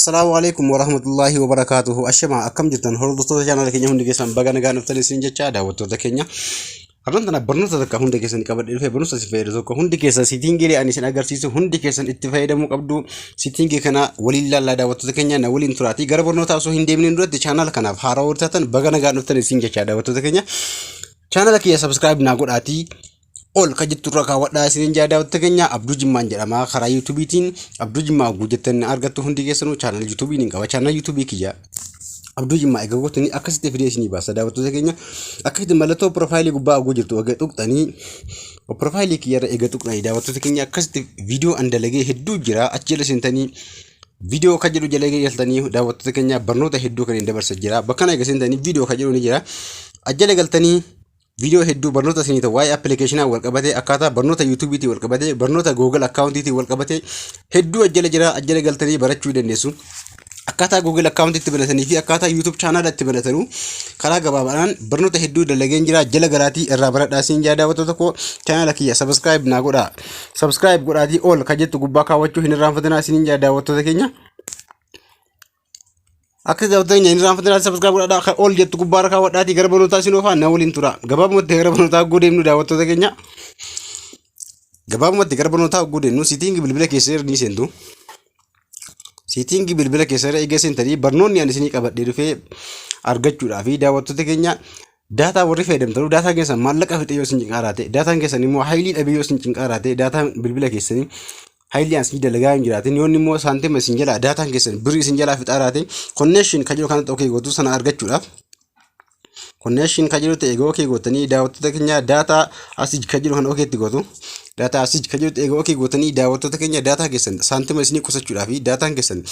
Assalaamu alaikum warahmatullaahi wabarakaatuhu. Ashamaa, akkam jirtan hordoftoota chaanala keenya? Hundi keessan baga nagaan dhuftan isin jecha. Daawwattoota keenya, har'aan tana barnoota takka hunda keessan qabadhee dhufe. Barnoota isin fayyadu tokko hundi keessan settingiilee ani isin agarsiisu hundi keessan itti fayyadamuu qabdu. Settingii kana waliin laallaa, daawwattoota keenya, na waliin turaatii. Gara barnootaa osoo hin deemneen duratti, chaanala kanaaf haaraa warri taatan baga nagaan dhuftan isin jecha. Daawwattoota keenya, chaanala kiyya subscribe naa godhaatii ol ka jettu irra kaawwadhaa isiniin jaa. Daawwattoota keenya, Abduu Jimmaan jedhama. Karaa YouTubeiitiin Abduu Jimmaa hogguu jettan argattu hundi keessanuu. Channel YouTubeii ni qaba. Channel YouTubeii kiyya Abduu Jimmaa egaa gootanii akkasitti fidee isinii baasa. Daawwattoota keenya, akkasitti mallattoo profileii gubbaa hogguu jirtu egaa tuqxanii, profileii kiyyarra egaa tuqxanii, daawwattoota keenya, akkasitti viidiyoo an dalagee hedduu jira. Achi jala seentanii viidiyoo kan jedhu jala galtanii, daawwattoota keenya, barnoota hedduu kan hin dabarsa jira. Bakka kana egaa seentanii viidiyoo kan jedhu ni jira. Achi jala galtanii viidiyoo hedduu barnoota isinii ta'u, waa'ee applicationaa wal qabatee, akkaataa barnoota YouTubeiitiin wal qabatee, barnoota Google accountiitiin wal qabatee hedduu ajjala jira. Ajjala galtanii barachuu dandeessu. Akkaataa Google accountiitti banatanii fi akkaataa YouTube channela itti banatanuu karaa gabaabaadhaan barnoota hedduu dalageen jira. Jala galaatii irraa baradhaa siin jaa. Daawwattoota koo, channela kiyya subscribe naa godhaa. Subscribe godhaatii ol kan jettu gubbaa kaawwachuu hin irraanfatinaa isiniin jaa, daawwattoota keenya. Akka daawwattoota keenya hin irraanfatinaa, subscribe godhadhaa, kan ol jettu gubbaarra kaawwadhaatii gara barnootaa isin oofaa, na waliin tura. Gabaabumatti gara barnootaa hogguu deemnu, daawwattoota keenya. Gabaabumatti gara barnootaa hogguu deemnu, settingii bilbila keessa irra ni seentu. Settingii bilbila keessa irra eega seentanii, barnoonni ani isinii qabadhee dhufee argachuudhaa fi, daawwattoota keenya, data warri fayyadamtanu data keessan maallaqa fixee yoo isin cinqaaraate, dataan keessan immoo haayilii dhabee yoo isin cinqaaraate, dataan bilbila keessanii haayilii isin dalagaa hin jiraatin, yoonni immoo saantima isin jalaa dataan keessan birrii isin jalaa fixaaraate, connection kan jedhu kanatti okay gootu. Sana argachuudhaaf connection kan jedhu ta'e egaa okay gootanii, daawwattoota keenya, data usage kan jedhu kan okay itti gootu. Data usage kan jedhu egaa okay gootanii, daawwattoota keenya, data keessan saantima isinii qusachuudhaa fi dataan keessan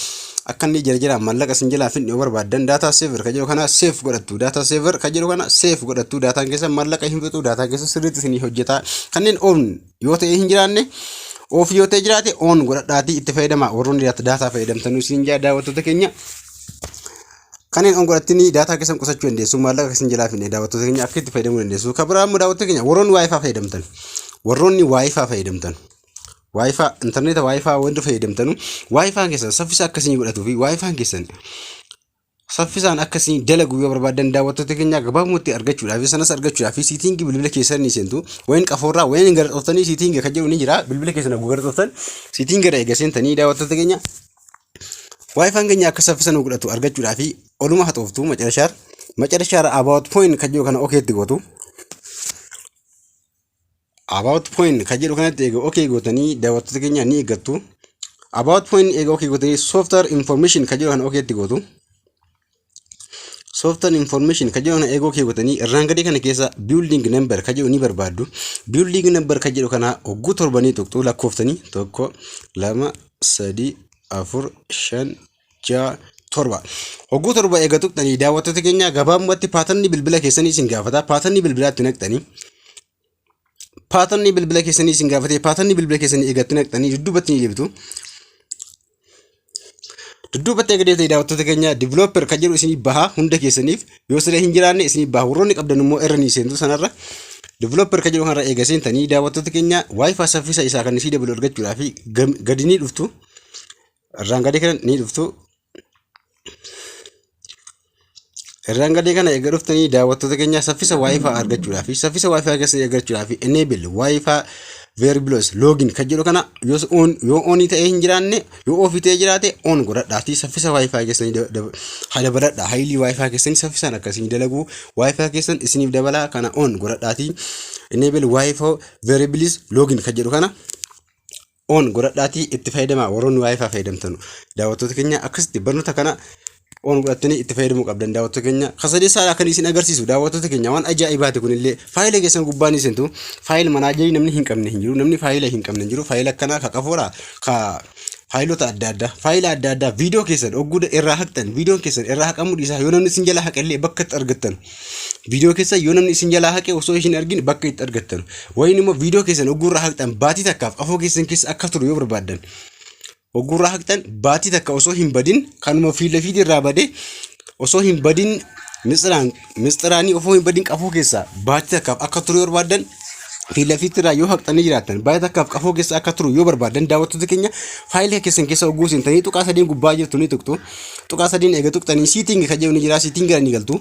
akka inni jala jalaan maallaqa isin jalaa finne yoo barbaaddan, data saver kan jedhu kana save godhattu. Data saver kan jedhu kana save godhattu. Dataan keessan maallaqa hin fixu, dataan keessan sirriitti isinii hojjeta. Kanneen on yoo ta'e hin jiraanne, off yoo ta'e jiraate on godhadhaatii itti fayyadama, warroonni data fayyadamtanuu isin jaa, daawwattoota keenya. Kanneen on godhattanii data keessan qusachuu dandeessu, maallaqa keessan jalaa finne, daawwattoota keenya, akka itti fayyadamuu dandeessu. Kan biraa immoo, daawwattoota keenya, warroonni WiFi fayyadamtan, warroonni WiFi fayyadamtan, WiFi intarneeta WiFi wanti fayyadamtanu, WiFin keessan saffisa akkasii godhatuu fi WiFin keessan saffisaan akkasii dalagu yoo barbaadan, daawwattoota keenya, gabaabumatti argachuudhaaf, sanas argachuudhaaf settingii bilbila keessan ni seentu. Wayin qafoorraa wayin gara xooftanii settingii kan jedhu ni jira. Bilbila keessan hogguu gara xooftan settingii irra eega seentanii, daawwattoota keenya, WiFin keenya akka saffisa nu godhatu argachuudhaaf oluma haxooftu. Macarashaar about phone kan jedhu kana okay itti gootu. About phone kan jedhu kanatti eega okay gootanii, daawwattoota keenya, ni eeggattu. About phone eega okay gootanii, software information kan jedhu kana okay itti gootu. Software information kan jedhu kana eega okay gootanii, irraan gadee kana keessa building number kan jedhu ni barbaaddu. Building number kan jedhu kana hogguu torbanii tuqxu, lakkooftanii, tokko, lama, sadi, afur, shan, ja'a, torba. Hogguu 7 eega tuqxanii, daawwattoota keenya, gabaabumatti patternii bilbila keessanii isin gaafata. Patternii bilbilaatti naqxanii, patternii bilbila keessanii isin gaafatee, patternii bilbila keessanii eegatti naqxanii dudduubatti ni deebitu. Dudduubatti eega deebitanii, daawwattoota keenya, developer kan jedhu isinii baha hunda keessaniif. Yoo siree hin jiraanne isinii baha. Warroonni qabdan immoo irra ni seentu. Sanarra developer kan jedhu kanarra eega seentanii, daawwattoota keenya, WiFi saffisa isaa kan isii dabalu argachuudhaaf gadi ni dhuftu. Irraan gadee kana ni dhuftu. Irraan gadee kana eega dhuftanii, daawwattoota keenya, saffisa WiFi argachuudhaaf, saffisa WiFi keessanii argachuudhaaf, enable WiFi verbose logging kan jedhu kana yoo on, yoo onii ta'ee hin jiraanne, yoo offii ta'ee jiraate on godhadhaatii saffisa WiFi keessanii haa dabaladha. Haayilii WiFi keessanii saffisaan akkasii dalagu WiFi keessan isiniif dabalaa. Kana on godhadhaatii enable WiFi verbose logging kan jedhu kana on godhadhaatii itti fayyadamaa, warroonni WiFi fayyadamtanu. Daawwattoota keenya, akkasitti barnoota kana on godhattanii itti fayyadamuu qabdan, daawwattoota keenya. Kasadeessaadha kan isin agarsiisu, daawwattoota keenya, waan ajaa'ibaati kunillee. Faayila keessan gubbaa ni seentu. File managerii namni hin qabne hin jiru. Namni faayila hin qabne hin jiru. Faayila akkanaa ka qafoodha, ka faayilota adda addaa, faayila adda addaa, viidiyoo keessan ogguu irraa haqxan, viidiyoon keessan irraa haqamuu dhiisaa, yoo namni isin jalaa haqellee bakka itti argattan, viidiyoo keessan yoo namni isin jalaa haqe osoo isin argin bakka itti argattan, wayin immoo viidiyoo keessan ogguu irraa haqxan baatii takkaaf qafoo keessan keessa akka turu yoo barbaaddan, ogguu irraa haqxan baatii takka osoo hin badin, kanuma fiila fiidii irraa bade osoo hin badin, misxiraanii osoo hin badin qafoo keessaa baatii takkaaf akka turu yoo barbaaddan. Fi lafiitti irraa yoo haqxanii jiraattan, baay'ee takkaaf qafoo keessa akka turu yoo barbaadan, daawwattoota keenya, faayilii keessan keessa ogguu seentanii tuqaa sadiin gubbaa jirtu ni tuqxu. Tuqaa sadiin eega tuqxanii setting kan jedhu ni jira, setting ni galtu.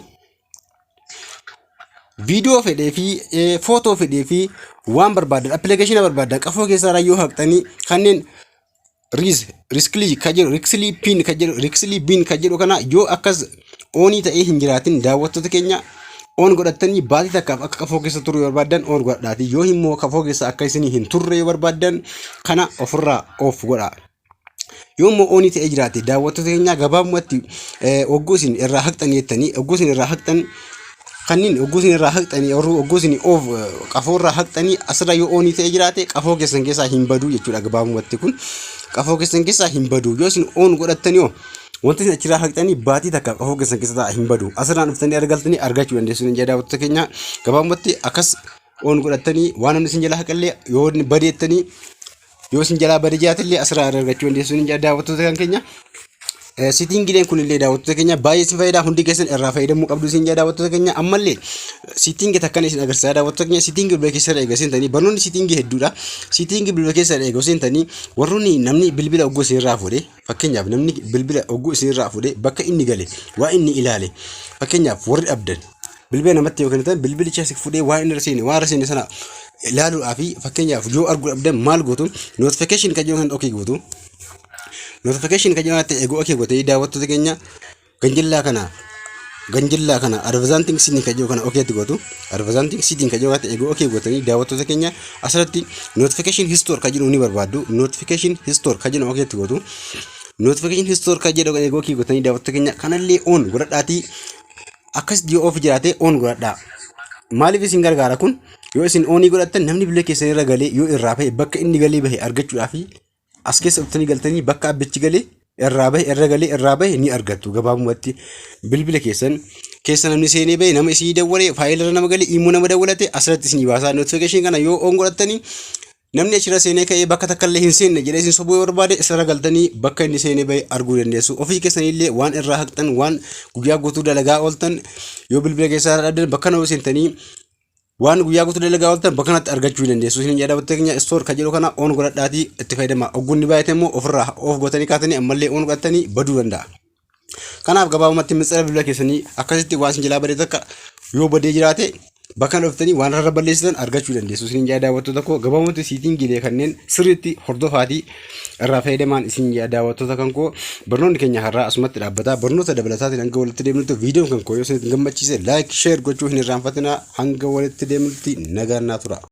Viidiyoo fedhee fi footoo fedhee fi waan barbaadan, appilikeeshina barbaadan qafoo keessaa irraa yoo haqxanii, kanneen recycle kan jedhu, recycle bin kan jedhu, recycle bin kan jedhu kana yoo akkas on ta'ee hin jiraatin, daawwattoota keenya, on godhattanii baatii takkaaf akka qafoo keessa turu yoo barbaaddan on godhadhaati. Yoo immoo qafoo keessa akka isin hin turre yoo barbaaddan, kana ofirraa off godha. Yoo immoo on ta'ee jiraate, daawwattoota keenya, gabaabumatti ogguu isin irraa haqxanii jettanii, ogguu isin irraa haqxan kanneen, ogguu isin irraa haqxanii, ogguu isin off qafoo irraa haqxanii, asirra yoo on ta'ee jiraate qafoo keessan keessaa hin baduu jechuudha. Gabaabumatti kun qafoo keessan keessaa hin baduu. Yoo isin on godhattanii hoo, wanti isin achirraa haqxanii baatii takka qafoo keessan keessa ta'a, hin badu. Asirraan dhuftanii argaltanii argachuu dandeessu hin jedha. Daawwattoota keenya, gabaabumatti akkas on godhattanii waan namni isin jalaa haqallee yoo badeettanii, yoo isin jalaa badee jiraatillee asirraa argachuu dandeessu hin jedha, daawwattoota kan keenya. Settingileen kunillee, daawwattoota keenya, baay'ee isin fayyada. Hundi keessan irraa fayyadamuu qabdu isin jedha, daawwattoota keenya. Ammallee setting takkana isin agarsiisa, daawwattoota keenya. Setting bilbila keessa eega seentanii, barnoonni setting hedduudha. Setting bilbila keessa eega seentanii, warroonni namni bilbila ogguu isin irraa fuudhe, fakkeenyaaf namni bilbila ogguu isin irraa fuudhe bakka inni gale, waa inni ilaale, fakkeenyaaf warri dhabdan bilbila namatti yoo kennitan, bilbilicha si fuudhee waa inni irra seene, waa irra seene sana ilaaluudhaa fi fakkeenyaaf yoo arguu dhabdan maal gootu? Notification kan jedhu kan okay gootu. Notification kan jedhu eeguu okay gootee, daawwattoota keenya, ganjillaa kana advanced setting kan jedhu kana okeetti gootu. Advanced setting kan jedhu kana eeguu okay gootanii, daawwattoota keenya, asirratti notification history kan jedhu ni barbaaddu. Notification history kan jedhu okeetti gootu. Notification history kan jedhu eeguu okay gootanii, daawwattoota keenya, kanallee on godhadhaatii. Akkas yoo off jiraate on godhadhaa. Maaliif isin gargaara kun? Yoo isin on godhattan, namni bilbila keessan irra galee yoo irraa bahe, bakka inni galee bahe argachuudhaaf as keessa dhuftanii galtanii bakka abbichi galee irraa bahe, irra galee irraa bahe ni argattu. Gabaabumatti bilbila keessan keessa namni seenee bahe, nama isinii dawwalee, faayila nama galee, immoo nama dawwalate asirratti isinii baasaa. Notification kana yoo on godhattanii, namni achirra seenee ka'ee bakka takka illee hin seenne jedhee isin sobuu yoo barbaade, isarra galtanii bakka inni seenee bahe arguu dandeessu. Ofii keessanillee waan irraa haqxan, waan guyyaa guutuu dalagaa ooltan yoo bilbila keessaa dhabdan, bakka nama seentanii waan guyyaa guutuu dalagaa ooltan bakka kanatti argachuu dandeessu. Isin jedha, daawwattoota keenya, history kan jedhu kana on godhadhaatii itti fayyadama. Oggunni baay'ate immoo ofirraa off gootanii kaatanii ammallee on godhattanii baduu danda'a. Kanaaf gabaabumatti mitsira bilbila keessanii akkasitti waan isin jalaa badee takka yoo badee jiraate, bakka kana dhuftanii waan irra balleessitan argachuu dandeessu. Isin jedha, daawwattoota koo, gabaabumatti settingiilee kanneen sirriitti hordofaatii irraa fayyadamaan isin jedha, daawwattoota kan koo. Barnoonni keenya har'aa asumatti dhaabbata. Barnoota dabalataatiin hanga walitti deemnutti, viidiyoon kan koo yoo isin gammachiise like, share gochuu hin irraanfatinaa. Hanga walitti deemnutti nagaan naa tura.